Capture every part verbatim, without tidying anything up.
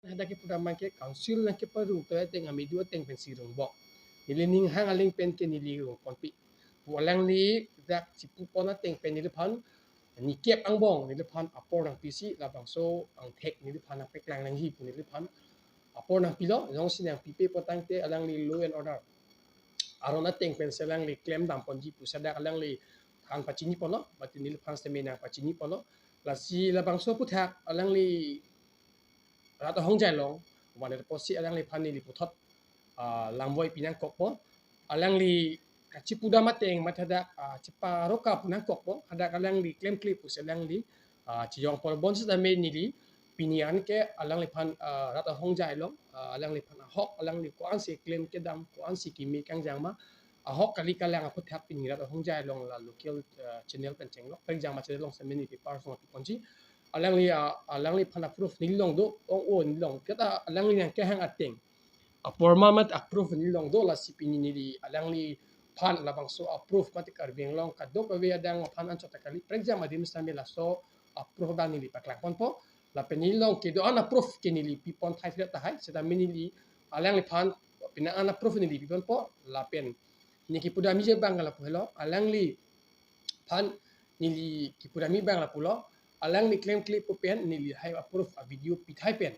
Hadak kepudam abangke council nangkeparung to ateng amidu ateng pensi rungbom. Neli ninghang aling pen ke neli rungponpi. Pu alangli dak chipupon ateng pen neliphan nikep angbong neliphan apor nangpisi labangso angthek neliphan nangpeklang nangji pu neliphan apor nangpilo, jongsi nangpipe potangte alangli law and order aron ateng pensi alangli klemdamponji pusi dak alangli kan pachiniponlo, mate neliphan seme nangpachiniponlo. Lasi labangso aphuthak alangli rat ahongjai along, vandet apotsi alangliphan neli puthot, ah, langvoi pinangkokpo. Alangli kachipudam ateng mate hadak, ah, chiparoka pu nangkokpo. Hadak alangli klemkle pusi alangli, ah, chijongpon bonsitame neli pini anke alangliphan, ah, rat ahongjai along, ah, alangliphan ahok, alangli ko-ansi klem kedam, ko-ansi kimi kangjang ma, ahok kali kalang aphuthak pini rat ahongjai along la local, ah, channel pen chenglok. Prekjang ma channel along seme neli parsong piponji. Alangli, ah, alangliphan a-proof neli along do, ong o neli along. Kita alangli nangkehang ateng aporman mate a-proof neli along do, lasi pini neli alangliphan labangso a-proof mate Karbi Anglong kadokave adang aphan anchot ta kali, prekjang adim sitame laso a-proof abang neli paklangponpo. Lapen neli along kedo-an a-proof ke neli pipon thai thai tahai, sitame neli alangliphan pini an a-proof neli piponpo. Lapen neli kepudamji abang ke lapu helo, alangliphan neli kepudamji abang lapulo, alangli klemkle pu pen neli lahai a-proof a-video pithai pen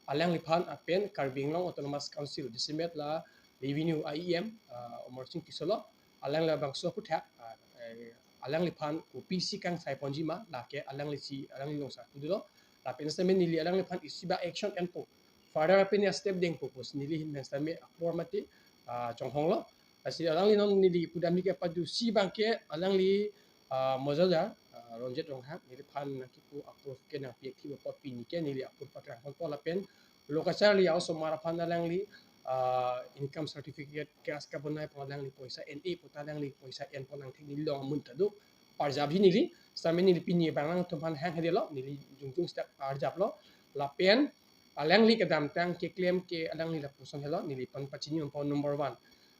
alangliphan apen Karbi Anglong Autonomous Council jasemet la revenue a-E M, ah, Amarsing Tisso lo, alangli labangso aphuthak, ah, eh, alangliphan kopisi kangsaiponji ma, lake alanglisi alangli along sarkut dolo. Lapen sitame neli alangliphan isi ba action enpo, further apen ya step dengpo pusi neli ahin pen sitame apor mate, ah, chonghonglo. Lasi alangli non neli pudamji kepadusi abangke alangli, ah, Mojadar, ah, Ronjit Ronghang, neliphan nangkipu a-proof ke nangpi-ik thi apot pini ke neli a-proof paklangponpo lapen lo kacharli a-osomar aphan alangli, ah, income certificate, cash kabonai apot alangli poisa en-e puta alangli poisa enpon angthek neli along amun ta do. Parjapji neli, sitame neli pini abang nangtumphan hang hedelo, neli jongjong sitame parjaplo. Lapen alangli kedamtang keklem ke alangli lapuson helo, neliphan pachini unpo number one.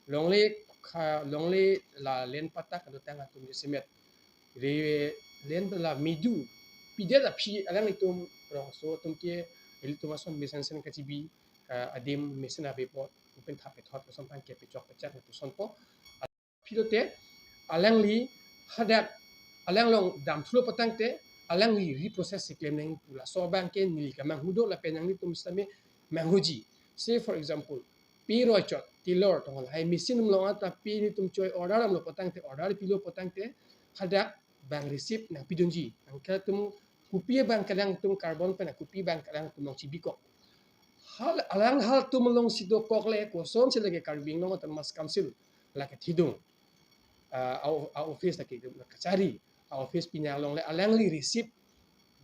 Longle kha, longle la land patta kadotang atum jasemet. Re land la midu pidet aphi alanglitum rongso atum ke ilitum ason mesen sen kachibi, ah, adim mesen ave apot, open thap pethot ason aphan kepechok pechak pusonpo. Aphi lote alangli hadak alang along damthulo potangte alangli reprocess si klem nangji pu laso abangke neli kamanghu do lapen nanglitum sitame manghuji. Say for example, pi roi chot, tailor tong lahai machine along ata pi nelitum choi order damlo potangte, order pilo potangte hadak abang receipt nangpidunji. Anke atum kopi abang kelang atum carbon pen kopi abang kelang atum along chibikok. Hal alang halatum alongsi dokok le kosonsi lake Karbi Anglong Autonomous Council lake thidung, ah, a, a-office lake kachari, a-office pini along le alangli receipt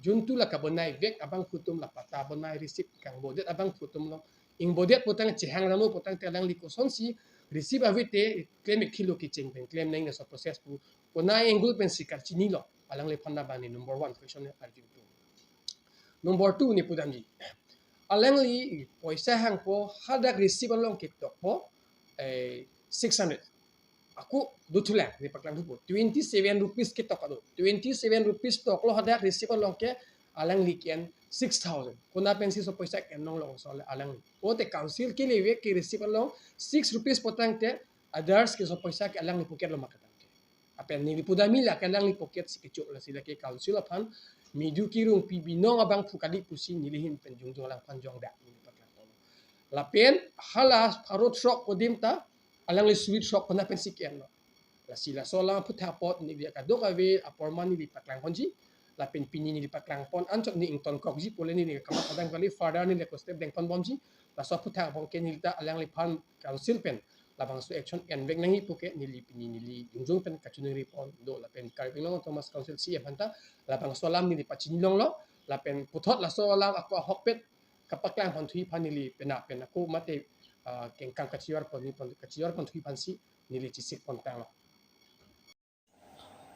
juntu la kabonai vek abangphu atum, la patta bonai receipt kangbodet abangphu atum along ingbodet potang chehang ramo potangte alangli kosonsi receipt ave te klem-ik thilo, kecheng pen klem nangji laso process pu konat angle pensi karchinilo. Alangliphan labang neli number one question arjupo. Number two neli pudamji. Alangli poisa hangpo hadak receipt along ketokpo, eh, six hundred. Ako dothulang neli paklangpo. Twenty seven rupees ketok ado. Twenty seven rupees toklo hadak receipt along ke, alangli ke-en six thousand. Konat pensi laso poisa ke-en nanglo laso le alangli. Ote council kele vek ke receipt along six rupees potangte others ke laso poisa ke alangli pocket lo ma kadam ke. Lapen neli pudamji lake alangli pocket si kecho, lasi lake council aphan midu kirung pi binong abangphu kali pusi neli ahin pen jongjong alangphan jongdak neli paklangpo. Lapen hala pharo throk adim ta alangli suri throk konat pensi ke-enlo. Lasi laso alam aphuthak apot neli kadokave aporman neli paklangponji. Lapen pini neli paklangpon anchot neli ingtonkokji pule neli kamatha dam kali, further neli ako step dengponbomji. Laso aphuthak apot ke neli ta alangliphan council pen labangso action envek nangji pu ke neli pini neli jongjong pen kachiningripon do lapen Karbi Anglong Autonomous Council C E M aphan ta labangso alam neli pachini longlo lapen puthot laso alam ako ahokpet kapaklangponthu aphan neli penap pen ako mate, ah, kengkam kachivarpon ni pon, kachivarponthu aphansi neli chisikpon tanglo.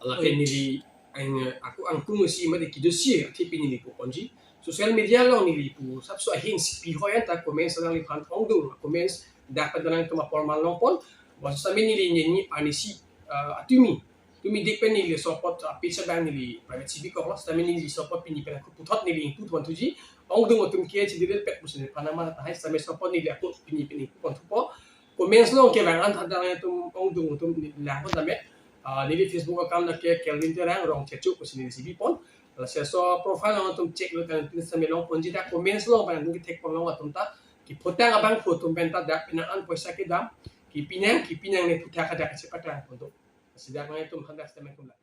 Lake neli ang, ako angkung si mate kidosi athe pini neli puponji. Social media along neli pu sapso ahin si pi hoi anta comments alangliphan ongdung, comments dak pen alanglitum aporman longpon. Bangso sitame neli neni arnisi, ah, atumi, tumi dik pen neli laso apot, ah, page abang neli private si bikoklo, sitame neli laso apot pini pen ako puthot neli ingpuponthuji. ongdung atum ke chidilpet pusi nephan amat tahai same sopo neli ako pini pini pon thupo. Comments along kevang an thada atum ongdung atum neli ako tame, ah, neli Facebook account ke Kelvin Terang Rongchechu pusi neli C B pon. Laso profile along atum check lo kan tin same longponji ta comments along abang atum kethek pon long atum ta keputang abangphu atum pen ta dak penang an poisa kedam, kepi nang kepi nangne pu ta kadak kachepatang pon do. Lasi dak nang atum hadak sitame atum la.